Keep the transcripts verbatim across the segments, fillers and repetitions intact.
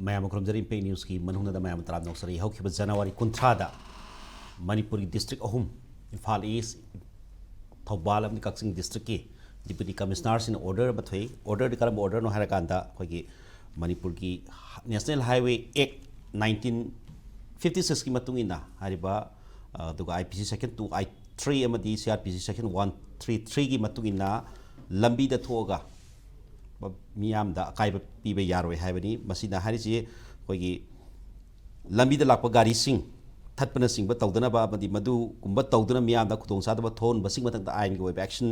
ꯃꯌꯥꯝ ꯈꯨꯔꯨꯝꯖꯔꯤ, ꯏꯝꯄꯦꯛ ꯅ꯭ꯌꯨꯁꯀꯤ ꯃꯅꯨꯡꯗ ꯃꯌꯥꯝ ꯇꯔꯥꯝꯅ ꯑꯣꯛꯆꯔꯤ꯫ ꯍꯧꯈꯤꯕ ꯖꯅꯋꯥꯔꯤ ꯀꯨꯟꯊ꯭ꯔꯥꯗ ꯃꯅꯤꯄꯨꯔꯒꯤ ꯗꯤꯁꯇ꯭ꯔꯤꯛ ꯑꯍꯨꯝ, ꯏꯝꯐꯥꯜ ꯏꯁ, ꯊꯧꯕꯥꯜ ꯑꯃꯗꯤ ꯀꯛꯆꯤꯡ ꯗꯤꯁꯇ꯭ꯔꯤꯛꯀꯤ ꯗꯤꯄ꯭ꯌꯨꯇꯤ ꯀꯃꯤꯁꯅꯔꯁꯤꯡꯅ ꯑꯣꯔꯗꯔ ꯑꯃ ꯊꯣꯛꯏ꯫ ꯑꯣꯔꯗꯔꯗꯤ ꯀꯔꯝꯕ ꯑꯣꯔꯗꯔꯅꯣ ꯍꯥꯏꯔꯀꯥꯟꯗ, ꯑꯩꯈꯣꯏꯒꯤ ꯃꯅꯤꯄꯨꯔꯒꯤ ꯅꯦꯁꯅꯦꯜ ꯍꯥꯏꯋꯦ ꯑꯦꯛ ꯅꯥꯏꯟꯇꯤꯟ ꯐꯤꯐꯇꯤ ꯁꯤꯛꯁꯀꯤ ꯃꯇꯨꯡ ꯏꯟꯅ ꯍꯥꯏꯔꯤꯕ, ꯑ, ꯑꯗꯨꯒ ꯑꯥꯏ ꯄꯤ ꯁꯤ ꯁꯦꯛꯁꯟ ꯇꯨ ꯑꯥꯏ ꯊ꯭ꯔꯤ ꯑꯃꯗꯤ ꯁꯤ ꯑꯥꯔ ꯄꯤ ꯁꯤ ꯁꯦꯛꯁꯟ ꯋꯥꯟ ꯊ꯭ꯔꯤ ꯊ꯭ꯔꯤꯒꯤ ꯃꯇꯨꯡ ꯏꯟꯅ ꯂꯝꯕꯤꯗ ꯊꯣꯛꯑꯒ ꯃꯤꯌꯥꯝꯗ ꯑꯀꯥꯏꯕ ꯄꯤꯕ ꯌꯥꯔꯣꯏ ꯍꯥꯏꯕꯅꯤ꯫ ꯃꯁꯤꯅ ꯍꯥꯏꯔꯤꯁꯤ ꯑꯩꯈꯣꯏꯒꯤ ꯂꯝꯕꯤꯗ ꯂꯥꯛꯄ ꯒꯥꯔꯤꯁꯤꯡ ꯊꯠꯄꯅꯆꯤꯡꯕ ꯇꯧꯗꯅꯕ ꯑꯃꯗꯤ ꯃꯗꯨꯒꯨꯝꯕ ꯇꯧꯗꯨꯅ ꯃꯤꯌꯥꯝꯗ ꯈꯨꯗꯣꯡꯆꯥꯗꯕ ꯊꯣꯛꯍꯟꯕꯁꯤꯡ ꯃꯊꯛꯇ ꯑꯥꯏꯟꯒꯤ ꯑꯣꯏꯕ ꯑꯦꯛꯁꯟ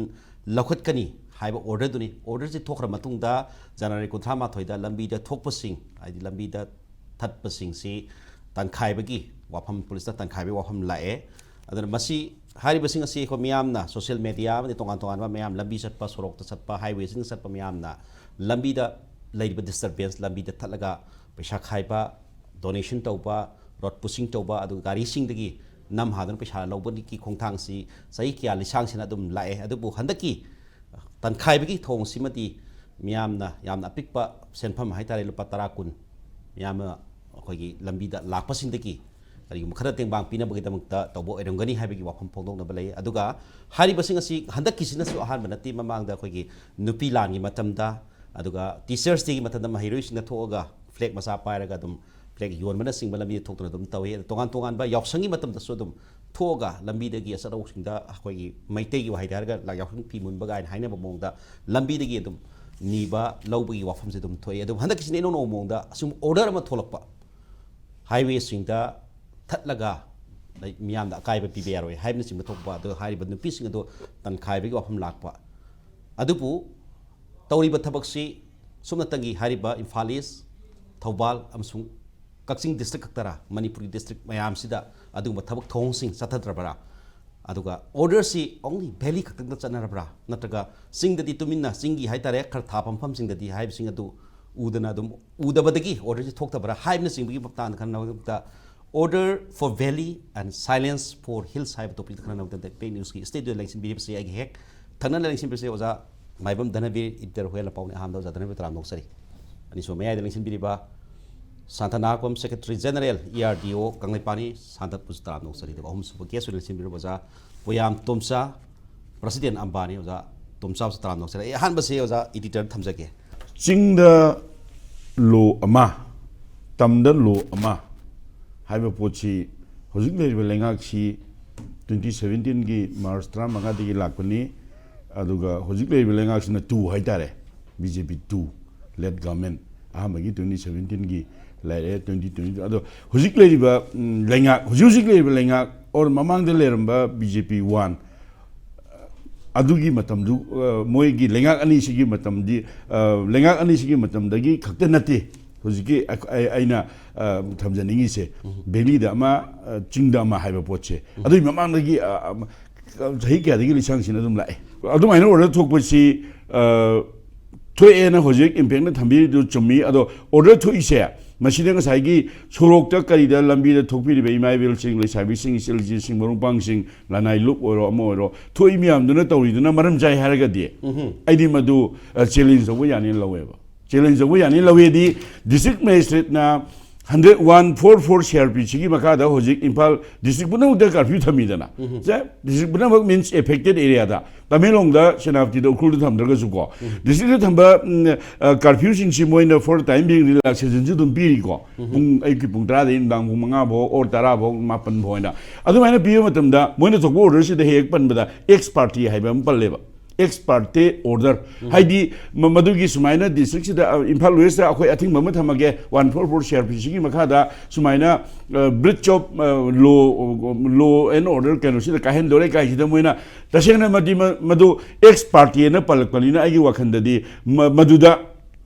ꯂꯧꯈꯠꯀꯅꯤ ꯍꯥꯏꯕ ꯑꯣꯔꯗꯔꯗꯨꯅꯤ꯫ ꯑꯣꯔꯗꯔꯁꯤ ꯊꯣꯛꯈ꯭ꯔ ꯃꯇꯨꯡꯗ ꯖꯅꯋꯥꯔꯤ ꯀꯨꯟꯊ꯭ꯔꯥ ꯃꯥꯊꯣꯏꯗ ꯂꯝꯕꯤꯗ ꯊꯣꯛꯄꯁꯤꯡ, ꯍꯥꯏꯗꯤ ꯂꯝꯕꯤꯗ ꯊꯠꯄꯁꯤꯡꯁꯤ ꯇꯟꯈꯥꯏꯕꯒꯤ ꯋꯥꯐꯝ, ꯄꯨꯂꯤꯁꯇ ꯇꯟꯈꯥꯏꯕꯒꯤ ꯋꯥꯐꯝ ꯂꯥꯛꯑꯦ꯫ ꯑꯗꯨꯅ ꯃꯁꯤ, ꯍꯥꯏꯔꯤꯕꯁꯤꯡ ꯑꯁꯤ ꯑꯩꯈꯣꯏ ꯃꯤꯌꯥꯝꯅ ꯁꯣꯁꯤꯌꯦꯜ ꯃꯦꯗꯤꯌꯥ ꯑꯃꯗꯤ ꯇꯣꯉꯥꯟ ꯇꯣꯉꯥꯟꯕ ꯃꯌꯥꯝ, ꯂꯝꯕꯤ ꯆꯠꯄ, ꯁꯣꯔꯣꯛꯇ ꯆꯠꯄ, ꯍꯥꯏꯋꯦꯁꯤꯡꯗ ꯆꯠꯄ ꯃꯌꯥꯝꯅ ꯂꯝꯕꯤꯗ ꯂꯩꯔꯤꯕ ꯗꯤꯁꯇꯔꯕꯦꯟꯁ, ꯂꯝꯕꯤꯗ ꯊꯠꯂꯒ ꯄꯩꯁꯥ ꯈꯥꯏꯕ, ꯗꯣꯅꯦꯁꯟ ꯇꯧꯕ, ꯔꯣꯗ ꯄꯨꯁꯤꯡ ꯇꯧꯕ, ꯑꯗꯨꯒ ꯒꯥꯔꯤꯁꯤꯡꯗꯒꯤ ꯅꯝ ꯍꯥꯗꯨꯅ ꯄꯩꯁꯥ ꯂꯧꯕꯒꯤ ꯈꯣꯡꯊꯥꯡꯁꯤ ꯆꯍꯤ ꯀꯌꯥ ꯂꯤꯁꯥꯡꯁꯤꯅ ꯑꯗꯨꯝ ꯂꯥꯛꯑꯦ꯫ ꯑꯗꯨꯕꯨ ꯍꯟꯗꯛꯀꯤ ꯇꯟꯈꯥꯏꯕꯒꯤ ꯊꯧꯑꯣꯡꯁꯤꯃꯗꯤ ꯃꯤꯌꯥꯝꯅ ꯌꯥꯝꯅ ꯑꯄꯤꯛꯄ ꯁꯦꯟꯐꯝ ꯍꯥꯏꯇꯥꯔꯦ, ꯂꯨꯄꯥ ꯇꯔꯥ, ꯀꯨꯟ, ꯃꯤꯌꯥꯝꯅ ꯑꯩꯈꯣꯏꯒꯤ ꯂꯝꯕꯤꯗ ꯂꯥꯛꯄꯁꯤꯡꯗꯒꯤ ꯀꯔꯤꯒꯨꯝꯕ ꯈꯔ ꯇꯦꯡꯕꯥꯡ ꯄꯤꯅꯕꯒꯤꯗꯃꯛꯇ ꯇꯧꯕ ꯑꯣꯏꯔꯝꯒꯅꯤ ꯍꯥꯏꯕꯒꯤ ꯋꯥꯐꯝ ꯐꯣꯡꯗꯣꯛꯅꯕ ꯂꯩ꯫ ꯑꯗꯨꯒ ꯍꯥꯏꯔꯤꯕꯁꯤꯡ ꯑꯁꯤ ꯍꯟꯗꯛꯀꯤꯁꯤꯅꯁꯨ ꯑꯍꯥꯟꯕ ꯅꯠꯇꯦ, ꯃꯃꯥꯡꯗ ꯑꯩꯈꯣꯏꯒꯤ ꯅꯨꯄꯤ ꯂꯥꯟꯒꯤ ꯃꯇꯝꯗ, ꯑꯗꯨꯒ ꯇꯤꯆꯔꯁ ꯗꯦꯒꯤ ꯃꯇꯝꯗ ꯃꯍꯩꯔꯣꯏꯁꯤꯡꯅ ꯊꯣꯛꯑꯒ ꯐ꯭ꯂꯦꯛ ꯃꯆꯥ ꯄꯥꯏꯔꯒ ꯑꯗꯨꯝ ꯐ꯭ꯂꯦꯛ ꯌꯣꯟꯕꯅꯆꯤꯡꯕ ꯂꯝꯕꯤꯗ ꯊꯣꯛꯇꯨꯅ ꯑꯗꯨꯝ ꯇꯧꯏ꯫ ꯑꯗꯣ ꯇꯣꯉꯥꯟ ꯇꯣꯉꯥꯟꯕ ꯌꯥꯎꯁꯪꯒꯤ ꯃꯇꯝꯗꯁꯨ ꯑꯗꯨꯝ ꯊꯣꯛꯑꯒ ꯂꯝꯕꯤꯗꯒꯤ ꯑꯆꯠ ꯑꯋꯣꯛꯁꯤꯡꯗ, ꯑꯩꯈꯣꯏꯒꯤ ꯃꯩꯇꯩꯒꯤ ꯋꯥꯍꯩꯗ ꯍꯥꯏꯔꯒ ꯂꯥꯛ ꯌꯥꯎꯁꯪ ꯐꯤ ꯃꯨꯟꯕ ꯀꯥꯏꯅ ꯍꯥꯏꯅꯕ ꯃꯑꯣꯡꯗ ꯂꯝꯕꯤꯗꯒꯤ ꯑꯗꯨꯝ ꯅꯤꯕ ꯂꯧꯕꯒꯤ ꯋꯥꯐꯝꯁꯦ ꯑꯗꯨꯝ ꯊꯣꯛꯏ꯫ ꯑꯗꯨꯕꯨ ꯍꯟꯗꯛꯀꯤꯁꯤꯅ ꯏꯅꯧ ꯅꯧꯕ ꯃꯑꯣꯡꯗ ꯑꯁꯤꯒꯨꯝꯕ ꯑꯣꯔꯗꯔ ꯑꯃ ꯊꯣꯛꯂꯛꯄ, ꯍꯥꯏꯋꯦꯁꯤꯡꯗ ꯊꯠꯂꯒ, ꯂꯩ-, ꯃꯤꯌꯥꯝꯗ ꯑꯀꯥꯏꯕ ꯄꯤꯕ ꯌꯥꯔꯣꯏ ꯍꯥꯏꯕꯅꯆꯤꯡꯕ ꯊꯣꯛꯄ, ꯑꯗꯨꯒ ꯍꯥꯏꯔꯤꯕ ꯅꯨꯄꯤꯁꯤꯡ ꯑꯗꯨ ꯇꯟꯈꯥꯏꯕꯒꯤ ꯋꯥꯐꯝ ꯂꯥꯛꯄ꯫ ꯑꯗꯨꯕꯨ ꯇꯧꯔꯤꯕ ꯊꯕꯛꯁꯤ ꯁꯨꯞꯅꯇꯪꯒꯤ ꯍꯥꯏꯔꯤꯕ ꯏꯝꯐꯥꯜ ꯏꯁ, ꯊꯧꯕꯥꯜ ꯑꯃꯁꯨꯡ ꯀꯛꯆꯤꯡ ꯗꯤꯁꯇ꯭ꯔꯤꯛ ꯈꯛꯇꯔꯥ, ꯃꯅꯤꯄꯨꯔꯒꯤ ꯗꯤꯁꯇ꯭ꯔꯤꯛ ꯃꯌꯥꯝꯁꯤꯗ ꯑꯗꯨꯒꯨꯝꯕ ꯊꯕꯛ ꯊꯧꯑꯣꯡꯁꯤꯡ ꯆꯠꯊꯗ꯭ꯔꯕ꯭ꯔꯥ? ꯑꯗꯨꯒ ꯑꯣꯔꯗꯔꯁꯤ only ꯚꯦꯂꯤ ꯈꯛꯇꯪꯗ ꯆꯠꯅꯔꯕ꯭ꯔꯥ? ꯅꯠꯇ꯭ꯔꯒ ꯆꯤꯡꯗꯗꯤ ꯇꯨꯃꯤꯟꯅ, ꯆꯤꯡꯒꯤ ꯍꯥꯏꯇꯥꯔꯦ, ꯈꯔ ꯊꯥꯐꯝ ꯃꯐꯝꯁꯤꯡꯗꯗꯤ ꯍꯥꯏꯕꯁꯤꯡ ꯑꯗꯨ ꯎꯗꯅ ꯑꯗꯨꯝ, ꯎꯗꯕꯗꯒꯤ ꯑꯣꯔꯗꯔꯁꯤ ꯊꯣꯛꯇꯕ꯭ꯔꯥ ꯍꯥꯏꯕꯅꯆꯤꯡꯕꯒꯤ ꯃꯇꯥꯡꯗ ꯈꯟꯅꯕꯗ, Order for Valley and Silence for Hills ꯍꯥꯏꯕ ꯇꯣꯄꯤꯛꯇ ꯈꯟꯅꯅꯕ ꯃꯇꯝꯗ ꯏꯝꯄꯦꯛ ꯅ꯭ꯌꯨꯁꯀꯤ ꯁ꯭ꯇꯨꯗꯤꯑꯣꯗ ꯂꯦꯡꯁꯤꯟꯕꯤꯔꯤꯕꯁꯤ ꯑꯩꯒꯤ ꯍꯦꯛ ꯊꯪꯅꯅ ꯂꯦꯡꯁꯤꯟꯕꯤꯔꯤꯕꯁꯤ ꯑꯣꯖꯥ ꯃꯥꯏꯕꯝ ꯙꯅꯕꯤꯔ, ꯏꯗꯤꯇꯔ ꯍꯣꯌꯦꯜꯅ ꯄꯥꯎꯅ ꯑꯍꯥꯟꯕꯗ ꯑꯣꯖꯥ ꯙꯅꯕꯤꯔ ꯇꯔꯥꯝꯅ ꯑꯣꯛꯆꯔꯤ꯫ ꯑꯅꯤꯁꯨꯕ ꯃꯌꯥꯏꯗ ꯂꯦꯡꯁꯤꯟꯕꯤꯔꯤꯕ ꯁꯥꯟꯇꯅꯥ ꯀꯣꯝ secretary general, E R D O ꯀꯪꯂꯩꯄꯥꯛꯅꯤ, ꯁꯥꯟꯇꯠꯄꯨꯁꯨ ꯇꯔꯥꯝꯅ ꯑꯣꯛꯆꯔꯤ꯫ ꯑꯗꯨꯒ ꯑꯍꯨꯝꯁꯨꯕ ꯒꯦꯁ ꯑꯣꯏꯅ ꯂꯦꯡꯁꯤꯟꯕꯤꯔꯤꯕ ꯑꯣꯖꯥ ꯄꯣꯌꯥꯝ ꯇꯣꯝꯆꯥ, ꯄ꯭ꯔꯁꯤꯗꯦꯟ ꯑꯝꯕꯥꯅꯤ, ꯑꯣꯖꯥ ꯇꯣꯝꯆꯥꯕꯨꯁꯨ ꯇꯔꯥꯝꯅ ꯑꯣꯛꯆꯔꯤ꯫ ꯑꯩ ꯑꯍꯥꯟꯕꯁꯤ ꯑꯣꯖꯥ ꯏꯗꯤꯇꯔ ꯊꯝꯖꯒꯦ꯫ ꯆꯤꯡꯗ ꯂꯣ ꯑꯃ, ꯇꯝꯗ ꯂꯣ ꯑꯃ ꯍꯥꯏꯕ ꯄꯣꯠꯁꯤ ꯍꯧꯖꯤꯛ ꯂꯩꯔꯤꯕ ꯂꯩꯉꯥꯛꯁꯤ ꯇ꯭ꯋꯦꯟꯇꯤ ꯁꯕꯦꯟꯇꯤꯟꯒꯤ ꯃꯥꯔꯆ ꯇꯔꯥꯃꯉꯥꯗꯒꯤ ꯂꯥꯛꯄꯅꯤ꯫ ꯑꯗꯨꯒ ꯍꯧꯖꯤꯛ ꯂꯩꯔꯤꯕ ꯂꯩꯉꯥꯛꯁꯤꯅ ꯇꯨ ꯍꯥꯏꯇꯥꯔꯦ, ꯕꯤ ꯖꯦ ꯄꯤ ꯇꯨ, ꯂꯦꯠ ꯒꯚꯔꯟꯃꯦꯟ꯫ ꯑꯍꯥꯟꯕꯒꯤ ꯇ꯭ꯋꯦꯟꯇꯤ ꯁꯕꯦꯟꯇꯤꯟꯒꯤ ꯂꯩꯔꯦ, ꯇ꯭ꯋꯦꯟꯇꯤ ꯇ꯭ꯋꯦꯟꯇꯤ꯫ ꯑꯗꯣ ꯍꯧꯖꯤꯛ ꯂꯩꯔꯤꯕ, ꯎꯝ, ꯂꯩꯉꯥꯛ, ꯍꯧꯖꯤꯛ ꯍꯧꯖꯤꯛ ꯂꯩꯔꯤꯕ ꯂꯩꯉꯥꯛ ꯑꯣꯔ ꯃꯃꯥꯡꯗ ꯂꯩꯔꯝꯕ ꯕꯤ ꯖꯦ ꯄꯤ ꯋꯥꯟ, ꯑꯗꯨꯒꯤ ꯃꯇꯝꯗꯨ, ꯑ, ꯃꯣꯏꯒꯤ ꯂꯩꯉꯥꯛ ꯑꯅꯤꯁꯤꯒꯤ ꯃꯇꯝꯗꯤ, ꯑ, ꯂꯩꯉꯥꯛ ꯑꯅꯤꯁꯤꯒꯤ ꯃꯇꯝꯗꯒꯤ ꯈꯛꯇ ꯅꯠꯇꯦ꯫ ꯍꯧꯖꯤꯛꯀꯤ ꯑꯩ-, ꯑꯩ-, ꯑꯩꯅ, ꯑ, ꯊꯝꯖꯅꯤꯡꯉꯤꯁꯦ, ꯎꯝ꯫ ꯚꯦꯂꯤꯗ ꯑꯃ, ꯑ, ꯆꯤꯡꯗ ꯑꯃ ꯍꯥꯏꯕ ꯄꯣꯠꯁꯦ, ꯎꯝ꯫ ꯑꯗꯨꯒꯤ ꯃꯃꯥꯡꯗꯒꯤ, ꯑ, ꯑ, ꯆꯍꯤ ꯀꯌꯥꯗꯒꯤ ꯂꯤꯁꯥꯡꯁꯤꯟ ꯑꯗꯨꯝ ꯂꯥꯛꯑꯦ꯫ ꯑꯗꯨꯃꯥꯏꯅ ꯑꯣꯔꯗꯔ ꯊꯣꯛꯄꯁꯤ, ꯑ, ꯊꯣꯛꯑꯦꯅ ꯍꯧꯖꯤꯛ ꯏꯝꯄꯦꯛꯅ ꯊꯝꯕꯤꯔꯤꯗꯨ ꯆꯨꯝꯃꯤ꯫ ꯑꯗꯣ ꯑꯣꯔꯗꯔ ꯊꯣꯛꯏꯁꯦ, ꯃꯁꯤꯗ ꯉꯁꯥꯏꯒꯤ ꯁꯣꯔꯣꯛꯇ ꯀꯔꯤꯗ ꯂꯝꯕꯤꯗ ꯊꯣꯛꯄꯤꯔꯤꯕ ꯏꯃꯥ ꯏꯕꯦꯜꯁꯤꯡ, ꯂꯩꯁꯥꯕꯤꯁꯤꯡ, ꯏꯆꯜ ꯏꯆꯦꯁꯤꯡ, ꯃꯔꯨꯞ ꯃꯄꯥꯡꯁꯤꯡ, ꯂꯅꯥꯏ ꯂꯨꯞ ꯑꯣꯏꯔꯣ, ꯑꯃ ꯑꯣꯏꯔꯣ, ꯊꯣꯛꯏ ꯃꯌꯥꯝꯗꯨꯅ ꯇꯧꯔꯤꯗꯨꯅ ꯃꯔꯝ ꯆꯥꯏ ꯍꯥꯏꯔꯒꯗꯤ, ꯎꯝꯍꯨꯝ꯫ ꯑꯩꯗꯤ ꯃꯗꯨ, ꯑ, ꯆꯦꯂꯦꯟꯖ ꯇꯧꯕ ꯌꯥꯅꯤꯅ ꯂꯧꯋꯦꯕ꯫ ꯆꯦꯂꯦꯟꯖ ꯇꯧꯕ ꯌꯥꯅꯤꯅ ꯂꯧꯋꯦꯗꯤ, ꯗꯤꯁꯇ꯭ꯔꯤꯛ ꯃꯦꯖꯤꯁꯇ꯭ꯔꯦꯠꯅ hundred one four four C R P ꯁꯤꯒꯤ ꯃꯈꯥꯗ ꯍꯧꯖꯤꯛ ꯏꯝꯐꯥꯜ ꯗꯤꯁꯇ꯭ꯔꯤꯛ ꯄꯨꯝꯅꯃꯛꯇ ꯀꯔꯐ꯭ꯌꯨ ꯊꯝꯃꯤꯗꯅ꯫ ꯎꯝꯍꯨꯝ꯫ ꯁꯦ, ꯗꯤꯁꯇ꯭ꯔꯤꯛ ꯄꯨꯝꯅꯃꯛ ꯃꯤꯟꯁ ꯑꯦꯐꯦꯛꯇꯦꯠ ꯑꯦꯔꯤꯌꯥꯗ, ꯇꯃꯦꯡꯂꯣꯡꯗ, ꯁꯦꯅꯥꯄꯇꯤꯗ, ꯎꯈ꯭ꯔꯨꯜꯗ ꯊꯝꯗ꯭ꯔꯒꯁꯨꯀꯣ, ꯎꯝ꯫ ꯗꯤꯁꯇ꯭ꯔꯤꯛꯇ ꯊꯝꯕ, ꯎꯝ, ꯑ, ꯀꯔꯐ꯭ꯌꯨꯁꯤꯡꯁꯤ ꯃꯣꯏꯅ ꯐꯣꯔ ꯇꯥꯏꯝ ꯕꯤꯡ ꯔꯤꯂꯥꯛꯁꯦꯁꯟꯁꯨ ꯑꯗꯨꯝ ꯄꯤꯔꯤꯀꯣ꯫ ꯎꯝ꯫ ꯄꯨꯡ, ꯑꯌꯨꯛꯀꯤ ꯄꯨꯡ ꯇꯔꯥꯗꯒꯤ ꯅꯨꯡꯗꯥꯡ ꯄꯨꯡ ꯃꯉꯥ ꯐꯥꯎ, ꯑꯣꯔ ꯇꯔꯥ ꯐꯥꯎ, ꯃꯥꯄꯟ ꯐꯥꯎ ꯍꯥꯏꯅ꯫ ꯑꯗꯨꯃꯥꯏꯅ ꯄꯤꯕ ꯃꯇꯝꯗ ꯃꯣꯏꯅ ꯊꯣꯛꯄ ꯑꯣꯔꯗꯔꯁꯤꯗ ꯍꯦꯛ ꯍꯦꯛ ꯄꯟꯕꯗ ꯑꯦꯛꯁ ꯄꯥꯔꯇꯦ ꯍꯥꯏꯕ ꯑꯃ ꯄꯜꯂꯦꯕ꯫ X ꯄꯥꯔꯇꯦ order. ꯎꯝ꯫ ꯍꯥꯏꯗꯤ ꯃ-, ꯃꯗꯨꯒꯤ ꯁꯨꯃꯥꯏꯅ ꯗꯤꯁꯇ꯭ꯔꯤꯛꯁꯤꯗ, ꯑ, ꯏꯝꯐꯥꯜ ꯋꯦꯁꯇ ꯑꯩꯈꯣꯏ ꯑꯊꯤꯡꯕ ꯑꯃ ꯊꯝꯃꯒꯦ, one four four C R P ꯁꯤꯒꯤ ꯃꯈꯥꯗ ꯁꯨꯃꯥꯏꯅ, ꯑ, ꯕ꯭ꯔꯤꯆ ꯑꯣꯐ, ꯑ, ꯂꯣ, ꯂꯣ ꯑꯦꯟ ꯑꯣꯔꯗꯔ ꯀꯩꯅꯣꯁꯤꯗ ꯀꯥꯏꯍꯟꯗꯣꯔꯦ ꯀꯥꯏꯁꯤꯗ ꯃꯣꯏꯅ ꯇꯁꯦꯡꯅ ꯃꯗꯤ ꯃ-, ꯃꯗꯨ ꯑꯦꯛꯁ ꯄꯥꯔꯇꯦꯅ ꯄꯜꯂꯛꯄꯅꯤꯅ ꯑꯩꯒꯤ ꯋꯥꯈꯜꯗꯗꯤ ꯃ-, ꯃꯗꯨꯗ